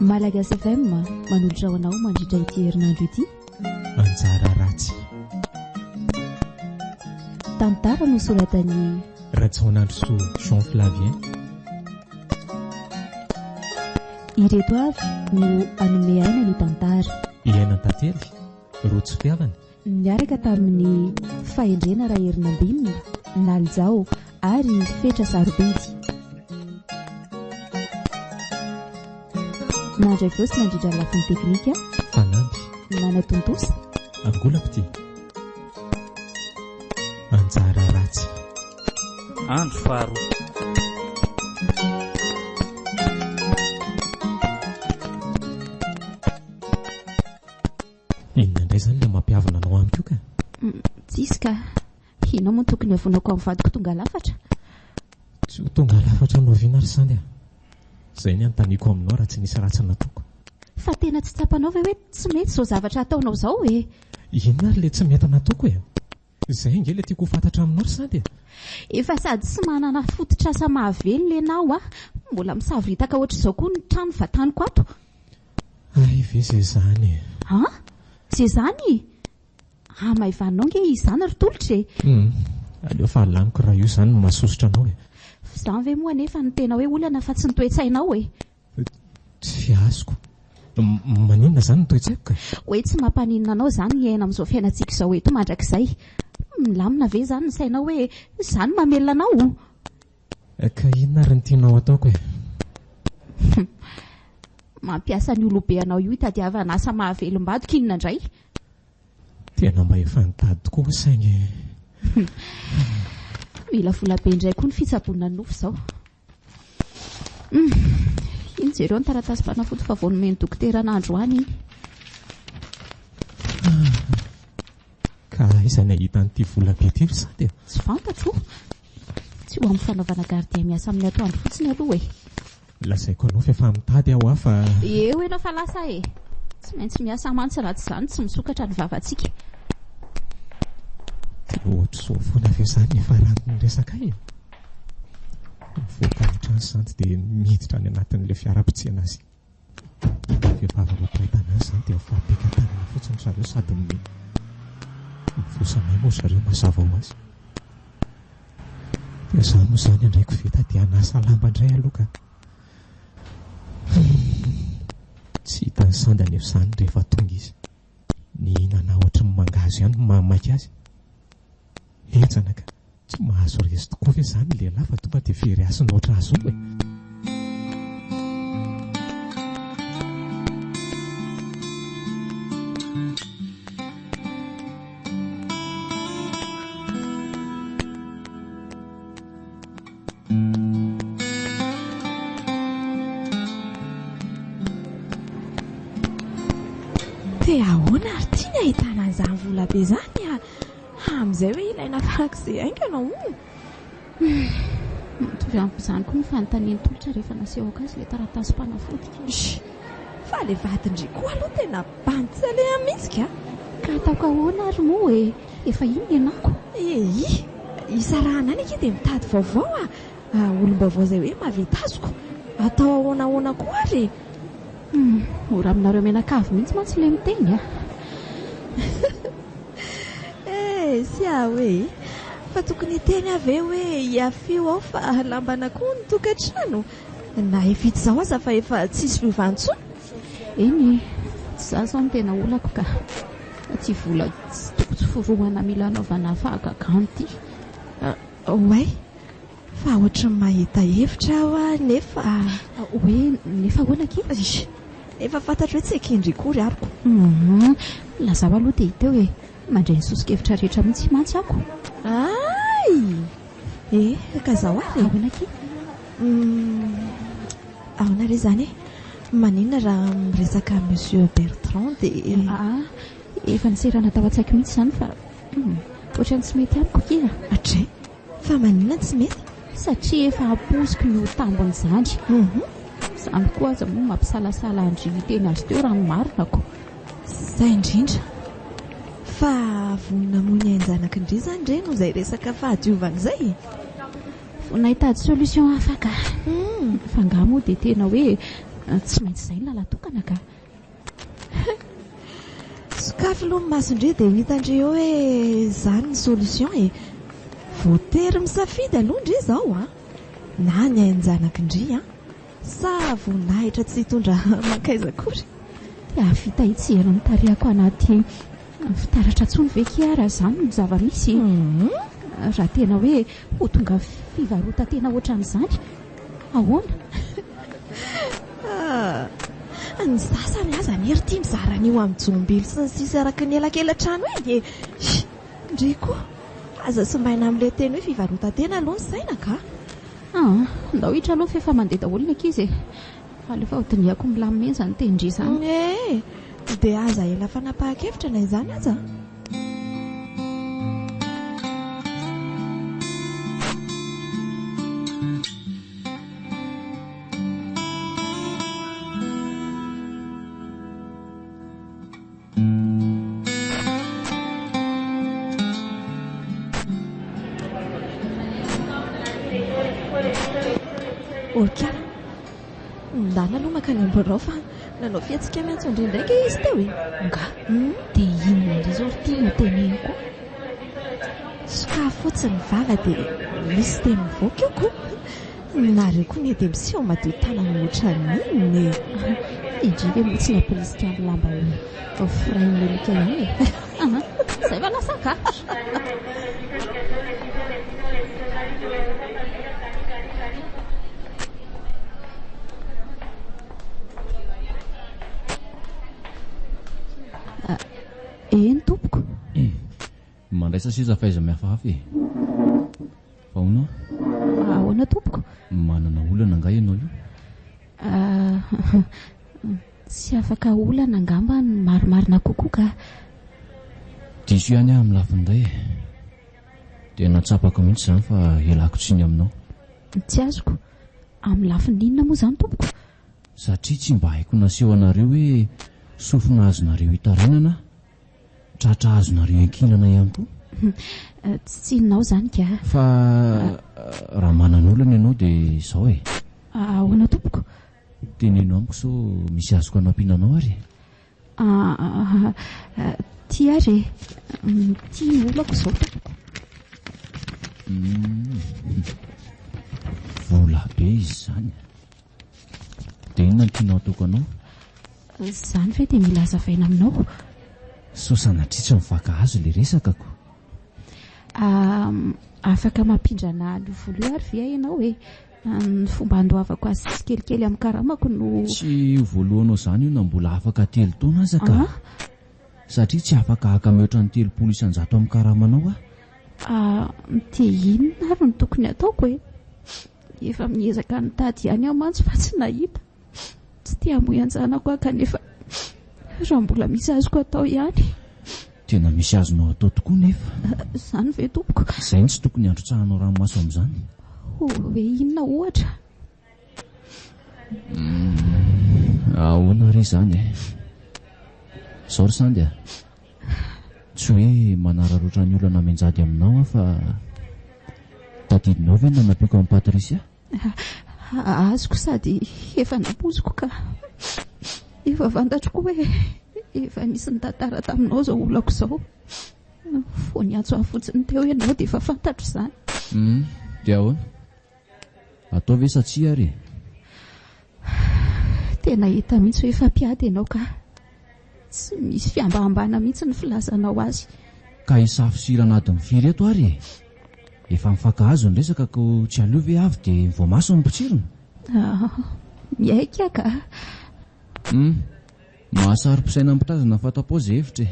Malagasy FM manolotra ho anao mandritra ity herinandro ity. Anjara ratsy. Tantara nosoratan'i. Rajaonandrisoa Jean Flavien. Ireto avy no hanome aina ny tantara. Iainam-tantely, Rojo fitiavana. Niaraka tamin'i Fahendrena Raherinambinina, Nalijao ary Fetra Sarobidy. Nandray feo sy nandrindra ny lafiny teknika. Fanamby. Nanatontosa. Angola Mpitia. Anjara ratsy. Andro faharoa. Inona indray izany ilay mampiavona anao amiko io ka? Tsisy ka. Inona moa no tokony havonako amin'ny vadiko tonga lafatra? Tsy ho tonga lafatra noviana ry Sandy a! Izay ny anontaniako aminao raha tsy nisy ratsy nataoko. Fa tena tsy tsapanao ve hoe tsy mety izao zavatra ataonao izao e? Inona ary ilay tsy mety nataoko e? Izay ange ilay tiako ho fantatra aminao ry Sandy e! Efa sady tsy manana fototr'asa mahavelona ianao a! Mbola misavoritaka ohatr'izao koa ny trano vataniko ato. Hay ve izay izany e! An? Izay izany? Hamaivaninao ange izy izany ry Tolotra e! Hum, aleo fa halaniko raha io izany no mahasosotra anao e! F'izany ve moa anefa no tena hoe olana fa tsy ny toe-tsainao e! Tsy azoko. Maninona izany ny toe-tsaiko ka? Hoe tsy mampaninona anao izany ny hiaina amin'izao fiainantsika izao eto mandrakizay. Milamina ve izany ny sainao hoe izany no mamelona anao? Ka inona ary no tianao hataoko e? Mampiasa ny olobe anao io hitadiavana asa mahavelom-badiko inona indray? Tena mba efa nitady tokoa saingy. Mila vola be indray koa ny fitsaboana ny nofo izao. Hum, iny jereo ny taratasim-panafody fa vao nomen'ny dokotera an'androany iny. Ka aiza ny ahita an'ity vola be ity ry Sandy a? Tsy fantatro. Tsy ho amin'ny fanaovana gardien miasa amin'ny atoandro fotsiny aloha e. Lazaiko anao fa efa mitady aho fa. Eo ianao fa lasa e. Tsy maintsy miasa mantsy raha tsy izany tsy misokatra ny vavantsika. Dia ohatr'izao foana ve izany ny hiafaran'ny resakay e? Mivoaka ny trano Sandy dia miditra any anatin'ilay fiara mpitsena azy. Vehivavy roa mpiray tanàna izany dia mifampika-tanana fotsiny ry zareo sady mifosa anay moa ry zareo mazava ho azy. Dia izaho moa izany handray koveta dia hanasa lamba indray aloha ka. Tsy hitan'i Sandy anefa izany rehefa tonga izy. Nihinana ohatry ny mangahazo ihany no mahamaika azy. Henjana ka! Tsy mahazo resy tokoa ve izany ny lehilahy fa tonga dia very hasina ohatr'azy io e? Dia ahoana ary ity ny ahitana an'izany vola be izany a? Amin'izay hoe ilaina farak'izay haingana hono. Mitovy amin'izany koa ny fanontanian'i Tolotra rehefa nasehoko azy ilay taratasim-panafody. Sh! Fa ilay vadin-dry koa aloha tena bandy tsy aleha mihitsy ka! Ka ataoko ahoana ary moa e? Efa iny ny anako. Eii! Hisarahana any akia dia mitady vaovao a! Olom-baovao izay hoe mahavita azoko. Atao ahoana ahoana koa ary e! Hum! Mora aminareo mianakavy mihitsy mantsy ilay miteny a! Eh! Siaho e! Fa tokony hiteny aho ve hoe hiafio ao fa lamban'akoho ny tokantrano? Na efa hita izao aza fa efa tsisy fiovany intsony? Eny e! Tsy izaho izao no tena olako ka! Fa ity vola tsy toko tsy forohana mila hanaovana fahagagana ity. Oay! Fa ohatry ny mahita hevitra aho a, nefa. Hoe nefa ahoana akia? Ish! Efa fantatro hoe tsy ekendry akory aroko. Humm! Lazao aloha dia hita eo e! Mandray ny soso-kevitra rehetra mihitsy mantsy ako. Hay! Eh, ka zao ary e! Ahoana akia? Humm! Ahoana re izany e? Maninona raha miresaka Monsieur Bertrand dia. Aa! Efa niserana tao an-tsaiko mihitsy izany fa. Humm! Ohatran'ny tsy mety amiko akia. Atray! Fa maninona tsy mety? Satria efa ampoiziko ny ho tambin'izany. Izany koa aza moa mampisalasala an-dry hiteny azy teo raha ny marina ko. Izay indrindra. Fa vonona hamoy ny ain-janaky ndry izany re noho izay resaka fahadiovana izay e? Vonona hitady solution hafa ka. Fa angaha moa dia tena hoe. Tsy maintsy izay ny lalan-tokana ka. Sokafy aloha ny mason-dry dia ho hitan-dry eo hoe izany ny solution e. Voatery misafidy aloha ndry izao an! Na ny ain-janaky-ndry an! Sa voninahitra tsy hitondra mankaiza akory? Te hahavita hijery ny tarehako anaty fitaratra intsony ve kia raha izany no zava-misy? Raha tena hoe ho tonga fivarotan-tena ohatran'izany, ahoana? Ah! Ny sasany aza anie ry ity mizara an'io amin'ny jombilo sy ny sisa eraky ny elakela-trano eny e! Ndry koa! Aza simbaina amin'ilay teny hoe fivarotan-tena aloha ny saina ka! Aa! Ndao hiditra aloha f'efa mandeha daholo ny ankizy e! Aleo fa hodinihako milamina eny izany tenin-dry izany. Ee! Dia aza ela fanapahan-kevitra na izany aza. Orikala, ndana aloha mankany amin'ny birao fa nanao fihetsika miantso an-dry indray ange izy teo e! Nga? Dia inona indray izao ry ty no teneniko? Sokafy fotsiny ny vava dia misy teny mivoaka eo ko! Nareo koa anie dia miseho madio tanana ohatran'ny inona e! Indry ve moa tsy nampirisika ny lamba ho firain'ny alika ihany e! Aha, izay va lasa ka! Eny tompoko. Mandraisa seza fahaiza mihafahafa e! Fa hono aho? Ahoana tompoko? Manana olana angaha ianao io? Ah, tsy afaka olana angamba ny marimarina kokoa ka. Diso ihany aho amin'ny lafiny iray e. Tena tsapako mihitsy izany fa ialako tsiny aminao. Tsy azoko. Amin'ny lafiny inona moa izany tompoko? Satria tsy mba haiko naseho anareo hoe sofina azonareo itarainana aho. Tratra azonareo iankinana ihany koa? Tsy tsinonao izany ka. Fa raha manana olana ianao dia izao e. Ahoana tompoko? Teneno amiko sao misy azoko anampiana anao ary e. Ah, ty ary e. Ty ny olako izao tompoko. Vola be izy izany. Dia inona no tianao ataoko anao? Izany ve dia mila hazavaina aminao? Sao sanatria tsy mifankahazo ilay resaka ko? Afaka mampindrana an'io vola io ary ve ianao e? Ny fomba handoavako azy tsikelikely amin'ny karamako no. Tsy ho voalohanao izany io na mbola afaka telo taona aza ka. Satria tsy afaka haka mihoatra ny 30% amin'ny karamanao aho. Dia inona ary no tokony hataoko e? Efa miezaka nitady ihany aho mantsy fa tsy nahita. Tsy te hamoy an-janako aho kanefa raha mbola misy azoko atao ihany. Tena misy azonao atao tokoa nefa. Izany ve tompoko? Izay no tsy tokony handrotsahanao ranomaso amin'izany. Hoe inona ohatra? Ahoana re izany e? Izao ry Sandy a! Tsy hoe manararaotra ny olana mianjady aminao aho fa tadidinao ve ny nanampiako an'i Patricia? Azoko sady efa nampoiziko ka. Efa fantatro koa hoe efa nisy nitantara taminao izao olako izao. Vao niantso ahy fotsiny teo ianao dia efa fantatro izany. Hum, dia ahoana? Atao ve sa tsia ary e? Tena hita mihitsy hoe efa mpiady ianao ka. Tsy misy fihambahambana mihitsy ny filazanao azy. Ka hisafo sira an'adiny firy eto ary e? Efa mifankahazo ny resaka ko tsy aleo ve avy dia voamaso ny mpitsirina? Ah, miaiky aho ka. Hum, mahasaro-pisaina mpitazana fata-paozy hevitra e.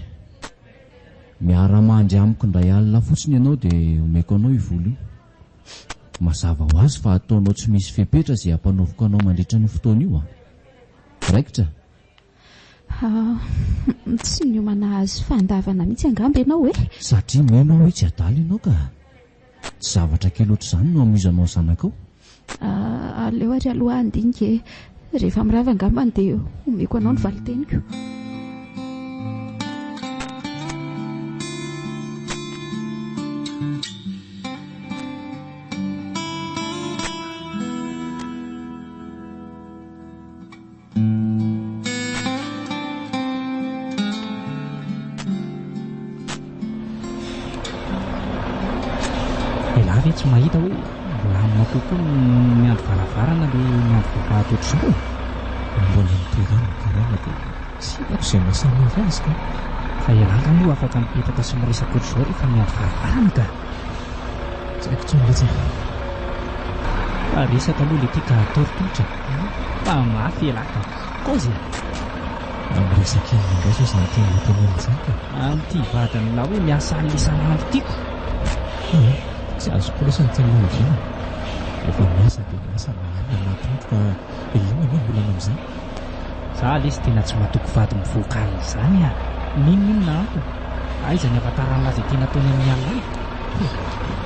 Miara-mandry amiko indray alina fotsiny ianao dia omeko anao io vola io. Mazava ho azy fa ataonao tsy misy fepetra izay ampanaoviko anao mandritra an'io fotoana io an! Raikitra? Ah, tsy niomana hahazo fandavana mihitsy angamba ianao e! Satria mino aho hoe tsy adala ianao ka! Tsy zavatra kely ohatr'izany no hamoizanao ny zanakao. Ah, aleo ary aloha handinika e! Rehefa mirava angambany dia omeko anao ny valin-teniko. Milamina kokoa noho ny miandry varavarana le miandry vavahady ohatr'izao e! Mbola mitohy ihany ny karama dia tsy hitako izay maha samy hafa azy ka! Fa ialahy angaha moa afaka mipetraka sy miresaka ohatr'izao rehefa miandry varavarana ka! Tsy haiko intsony letsy a! Fa resaka aloha le ty ka atao ry tolotra fa mafy ialahy ka! Kôzy e! Amin'ny resaka inona indray izao izany tianao tenenina izany ka? Amin'ity vadin'lah hoe miasa alina isan'andro ity ko! Aa, tsy azoko lesy ny tianao hiaviana. Rehefa miasa dia miasa na alina na atoandro ka inona moa ny olana amin'izany? Za lesy tena tsy matoky vady mivoaka alina izany a! N'inon'inona antony, aiza ny avantaran'lah izay tena ataony amin'ny alina any? He!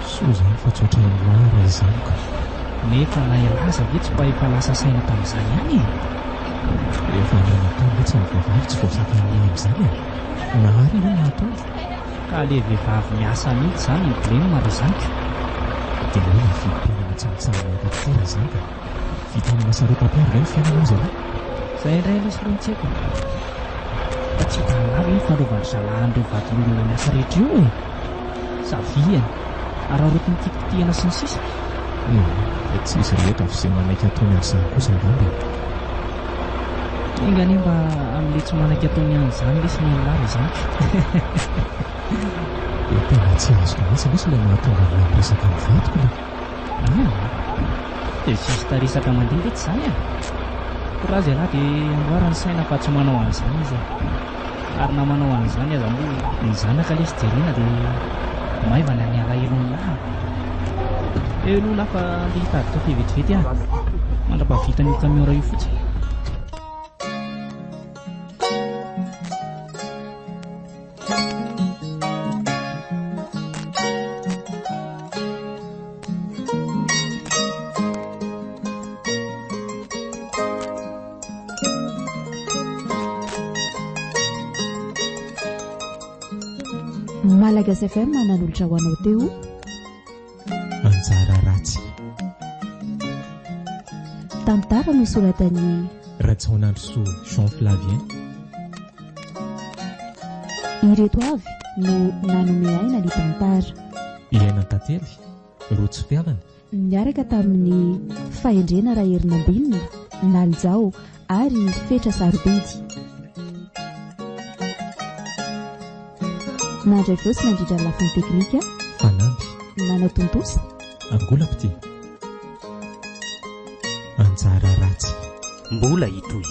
Soa izany fa tsy ohatran'lah raha izany ka! Nefa na ialahy aza ve tsy mba efa lasa saina tamin'izany ihany e? Efa nanatao mihitsy ny vehivavy tsy voasakan'lah amin'izany e! Na alina io na atoandro. Ka le vehivavy miasa mihitsy zany ny blem raha izany ka! Dia ahoana ny vidim-piainana tsy mitsaha-miakatra ity raha izany ka? Vita amin'ny hasarotam-piaro ve ny fiainana hozy ialahy? Zay indray lesy aloha no tsy haiko e! Fa tsy hitan'lah ve ny fanaovan-dry zalahy an'ireo vadin'olona miasa rehetra io e! Savihany, araraotiny kitikitihana sy ny sisa. Humm, dia tsy izy rehetra avy izay manaiky ataony an'izany kosa angamba e! Enga anie mba amin'ilay tsy manaiky ataony an'izany lesy ny an'lah raha izany ka! Dia tena tsy azoko mihitsy lesy ilay mahatonga an'lah miresaka amin'ny vadiko le! Aa! Dia juste resaka mandeha ve tsy izany e! Courage ialahy dia amboary ny saina fa tsy manao an'izany izy e! Ary na manao an'izany aza moa ny zanaka lesy jerena dia maivana ny alahelon'lah a! Eo aloha lah fa andeha hitady kafe vetivety aho mandra-pahavitan'io camion iray io fotsiny. Malagasy FM nanolotra ho anao teo Anjara ratsy. Tantara nosoratan'i Rajaonandrisoa Jean Flavien. Ireto avy no nanome aina ny tantara. Iainantantely, Rojo Fitiavana. Niaraka tamin'i Fahendrena Raherinambinina, Nalijao ary Fetra Sarobidy. Nandray feo sy nandrindra ny lafiny teknika. Fanamby. Nanatontosa. Angola Mpitia. Anjara ratsy. Mbola hitohy.